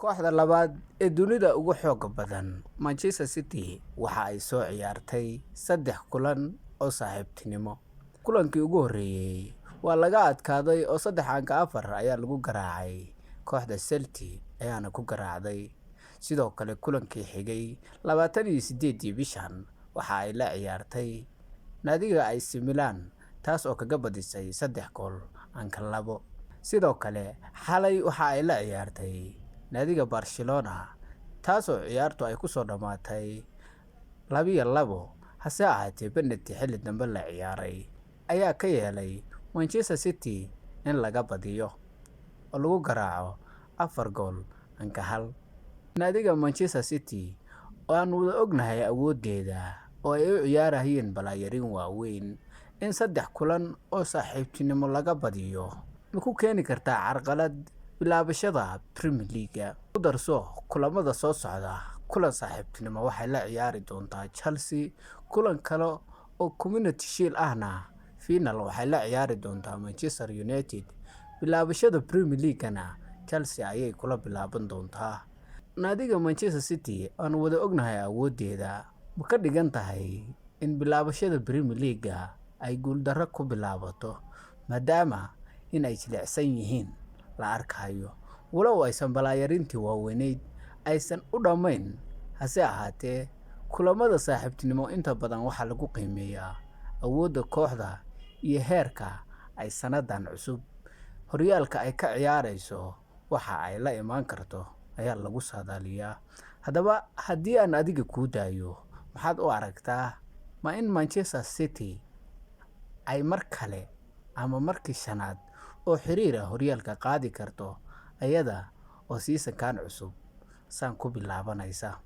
Kooxda labaad ee dunida ugu xooga badan, Manchester City, waxa ay soo ciyaartay saddex kulan oo saaxiibtinimo. Kulankii ugu horeeyay waa laga adkaaday oo 3-4 ayaa lagu garaacay, kooxda Celtic ayaana ku garaacday. Sidoo kale kulankii xigay, 28-dii bishan, waxa ay la ciyaartay naadiga AC Milan, taas oo kaga badisay 3 gool 2. Sidoo kale xalay waxa ay la ciyaartay naadiga Barcelona, taasoo ciyaartu ay kusoo dhammaatay 2-2. Hase ahaatee penalty xilli dambe la ciyaaray ayaa ka yeelay Manchester City in laga badiyo oo lagu garaaco 4 gool 1. Naadiga Manchester City oo aan wada ognahay awoodeeda oo ay u ciyaarayeen balaayarin waaweyn, in saddex kulan oo saaxiibtinimo laga badiyo ma ku keeni kartaa carqalad bilaabashada Premier League? Ku darso kulamada soo socda: kulan saaxiibtinimo waxay la ciyaari doontaa Chelsea, kulan kale oo Community Shield ahna final waxay la ciyaari doontaa Manchester United. Bilaabashada Premier League-na Chelsea ayay kula bilaaban doontaa. Naadiga Manchester City aan wada ognahay awoodeeda, ma ka dhigan tahay in bilaabashada Premier League ay guuldarro ku bilaabato, maadaama in ay jilicsan yihiin la arkayo, walow aysan balaayarintii waaweyneyd aysan u dhammayn? Hase ahaatee kulamada saaxiibtinimo inta badan waxaa lagu qiimeeyaa awoodda kooxda iyo heerka ay sanadan cusub horyaalka ay ka ciyaareyso. Waxa ay la imaan karto ayaa lagu saadaaliyaa. Haddaba haddii aan adiga kuu daayo, maxaad u aragtaa? Ma in Manchester City ay mar kale ama markii shanaad oo xiriir ah horyaalka qaadi karto, ayada oo season-kan cusub saan ku bilaabanaysa?